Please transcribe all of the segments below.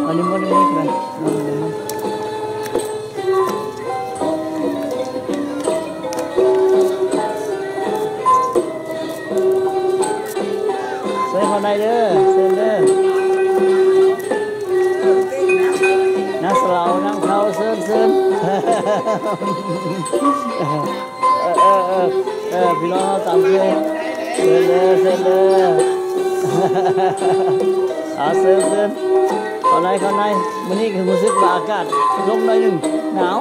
ອັນນີ້ບໍ່ໄດ້ມີໃຜ ເຊີນເຂົ້າໃນເດີ ເຊີນເດີ ນາງສາວ ນາງເຖົ້າ ເຊີນ ເຊີນ ເອີ ເອີ ເອີ ເອີ ພີ່ນ້ອງເຮົາຕາມເຊີນ ເຊີນເດີ ເຊີນເດີ ອາ ເຊີນ ເຊີນ ເຂົ້າໃນ ເຂົ້າໃນ ມື້ນີ້ກໍຮູ້ສຶກວ່າອາກາດລົງໜ້ອຍໜຶ່ງ ໜາວ.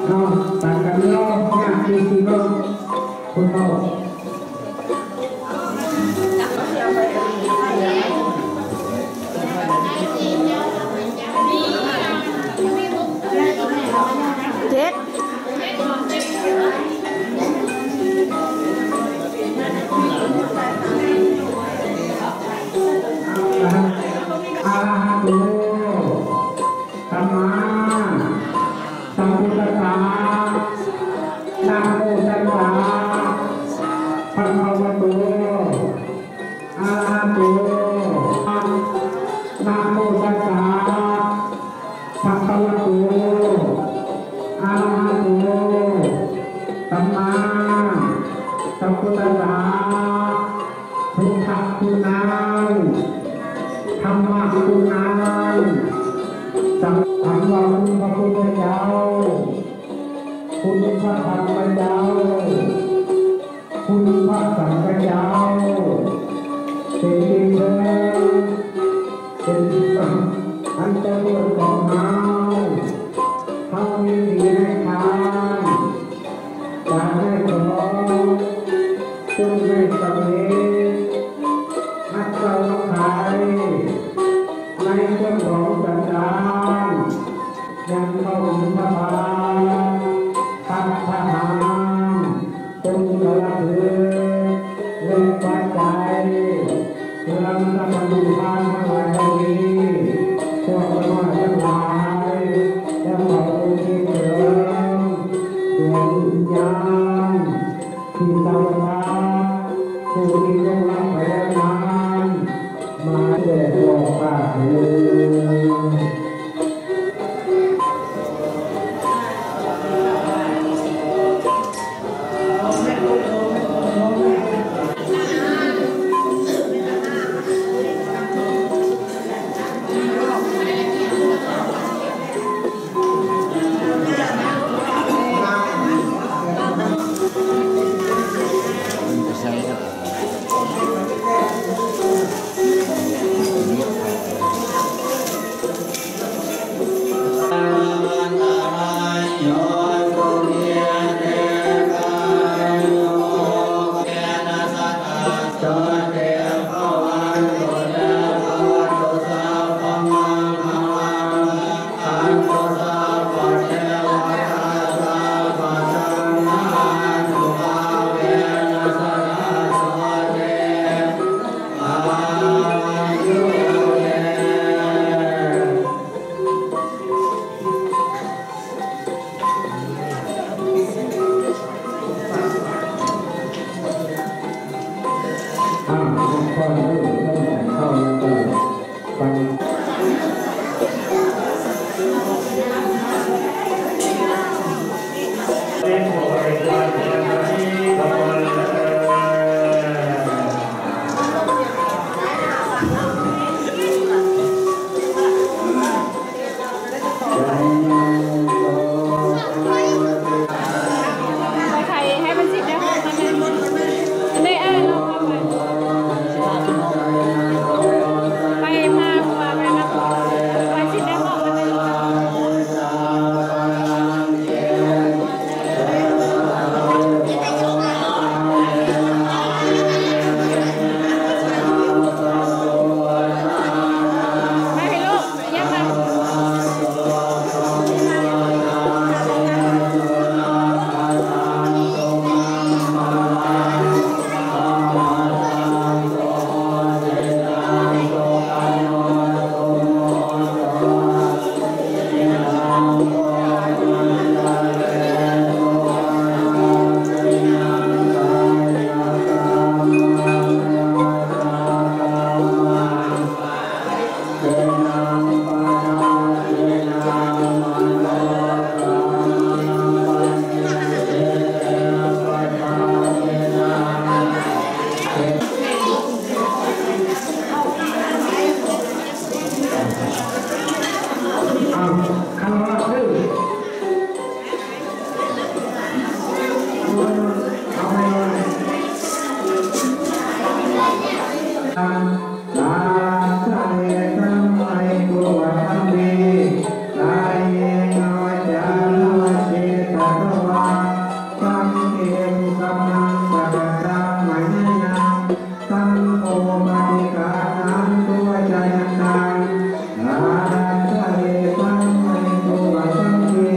ເນາະ ປາກັນເນາະ ຍາດຕິພີ່ນ້ອງ ຄົນເຮົາ ເຈັດ ອະລະຫະໂຕ ສຳມາສຳພຸດທັດສະ ນະໂມຕັດສະ ພະຄະວະໂຕ ອະລະຫະໂຕ ນະໂມຕັດສະ ພະຄະວະໂຕ ອະລະຫະໂຕ ສຳມາສຳພຸດທັດສະ ພຸດທະຄຸນນັງ ທຳມະຄຸນນັງ ສັງ ຄຳວ່າຄຸນພະພຸດທະເຈົ້າ ຄຸນພະທຳມະເຈົ້າ ຄຸນພະສັງຄະເຈົ້າ ເປັນທີ່ເພິ່ງ ເປັນທີ່ອັນປະໂຫຍດຂອງເຮົາ ເຮົາມີດີໃຫ້ທານ ການໃຫ້ຂອງ ຈົ່ງໃຫ້ສຳເລັດ ຮັກສາໄວ້ ໃນສ່ວນຂອງຈັດການ ຍັງເຂົ້າອິນທະບາດ ພັດທະຫານ ຕົ້ນກະລະພຶກ ແລະ ປັດໄຈ ເພື່ອນຳທານທັງຫຼາຍເຫຼົ່ານີ້ ພວກຂ້ານ້ອຍທັງຫຼາຍ ຈະຂໍອຸທິດເສີມ ດວງວິນຍານ ທີ່ເຊົາຊາ ຜູ້ທີ່ລ່ວງລັບໄປແລ້ວນັ້ນ ມາແດ່ພວກຂ້າເທີ້ນ. ເອົາໄປເລີຍ ສາທຸ ທັງຫຼາຍຜູ້ຫວັງດີ ກາເຍນະວາຈານະວະເຈຕະນາວາ ສັງເຂ ສຸຂະມັງ ປະຕະສັງ ມະຍາຍັງ ສັງໂຄ ປະຕິການານໂຕ ຈະຍັນຕັງ ສາທະເລ ທັງຫຼາຍຜູ້ຫວັງດີ.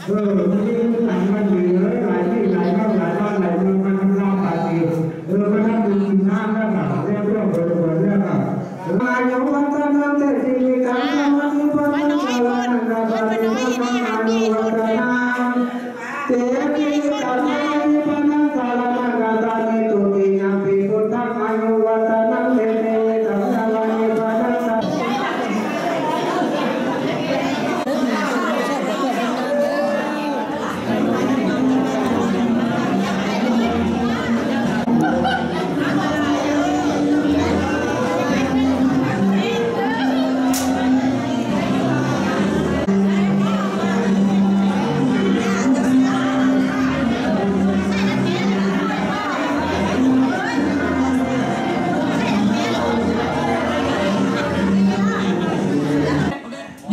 ເອີ ມັນມີເງິນຫຼາຍມັນດີເອີຍ ຫຼາຍທີ່ຫຼາຍເມືອງຫຼາຍບ້ານຫຼາຍເມືອງ ມາທຳລາຍປາຕີ ເອີ ມາທຳບຸນກິນທານແລ້ວກໍແລ້ວກໍເບີດເບີດແລ້ວກໍ ອາຍຸວັດທະນະ ເຕ ຊີວິຕັງ ສະ ປາ ທິ ພັນ ທັງ ສາ ລະ ນັງ ກາ ຕາ ນິ ພຸດທັງ ອາຍຸວັດທະນະ ເຕ ຊີ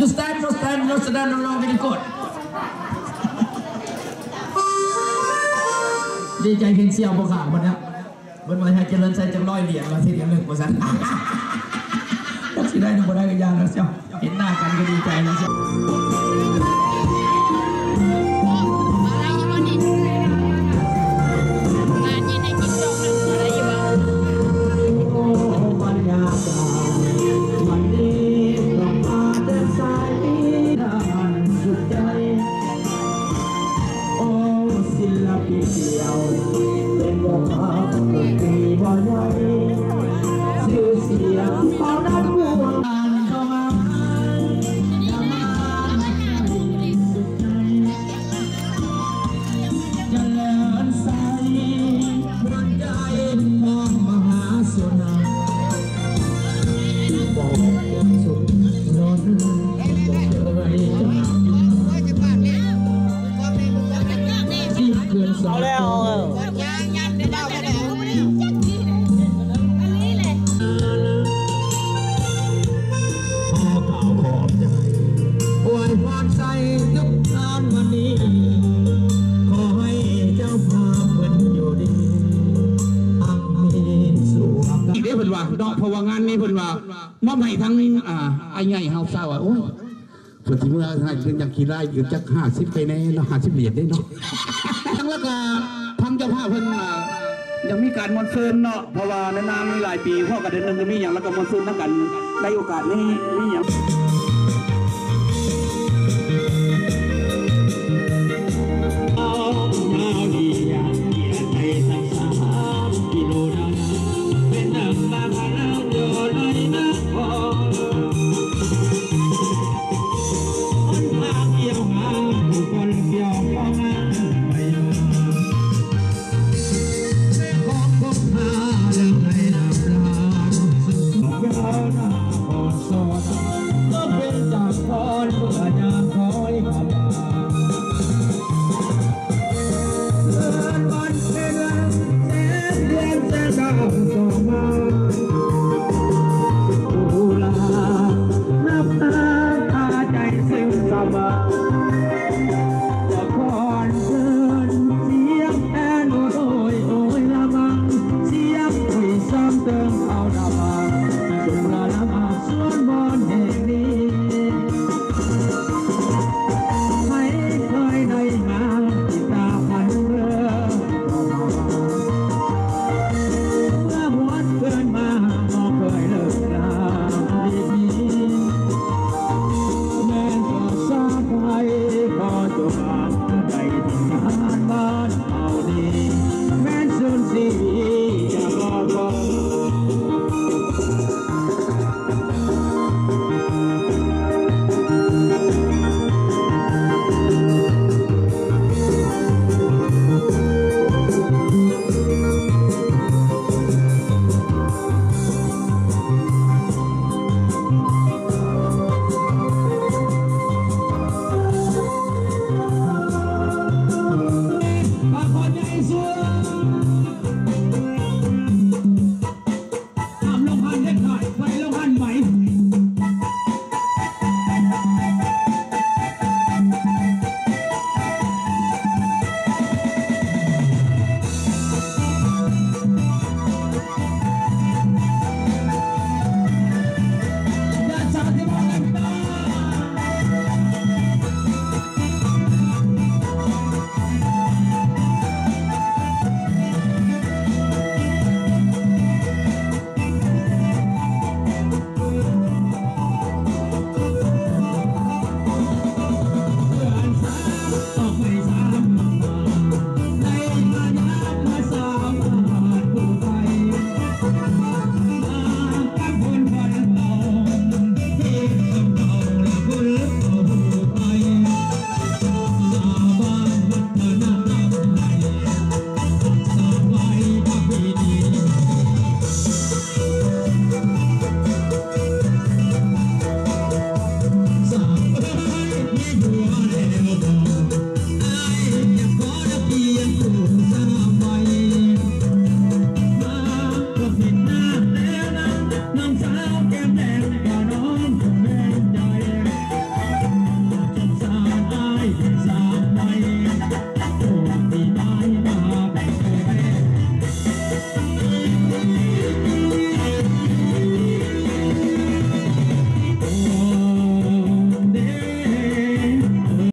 You stand, no stand, no stand, no long, very good. ດີໃຈເຫັນສ່ຽວບໍ່ຂາວບັດນີ້ ເພິ່ນວ່າໃຫ້ຈະເລີນໃສ່ຈັກຮ້ອຍຫຼຽນ ວ່າຊິດຽວໜຶ່ງວ່າຊັ້ນ ຈັກຊິໄດ້ຫຼືບໍ່ໄດ້ກໍຢ່າແລ້ວສ່ຽວ ເຫັນໜ້າກັນກໍດີໃຈແລ້ວສ່ຽວ. ເອົາແລ້ວ ເອີ ຂໍກ່າວຂອບໃຈ ອວຍພອນໃສ່ທຸກທ່ານວັນນີ້ ຂໍໃຫ້ເຈົ້າພາບເພິ່ນຢູ່ດີ ຮັ່ງມີສຸຂະ ເດ້ເພິ່ນວ່າເນາະ ເພາະວ່າງານນີ້ເພິ່ນວ່າ ມອບໃຫ້ທັງ ອ່າ ອ້າຍໃຫຍ່ເຮົາຊາວ ໂອ້ຍ ເພິ່ນຊິເມືອໃຫ້ເປັນຫຍັງຂີ້ຮ້າຍຢູ່ຈັກຫ້າສິບໄປແດ່ເນາະ ຫ້າສິບຫຼຽນເດ້ເນາະ ແລ້ວກໍທາງເຈົ້າພາບເພິ່ນ ອ່າ ຍັງມີການມ່ວນຊື່ນເນາະ ເພາະວ່ານານໆຫຼາຍປີພໍ້ກັນເທື່ອໜຶ່ງ ກໍມີຫຍັງແລ້ວກໍມ່ວນຊື່ນນຳກັນ ໃນໂອກາດນີ້ມີຫຍັງ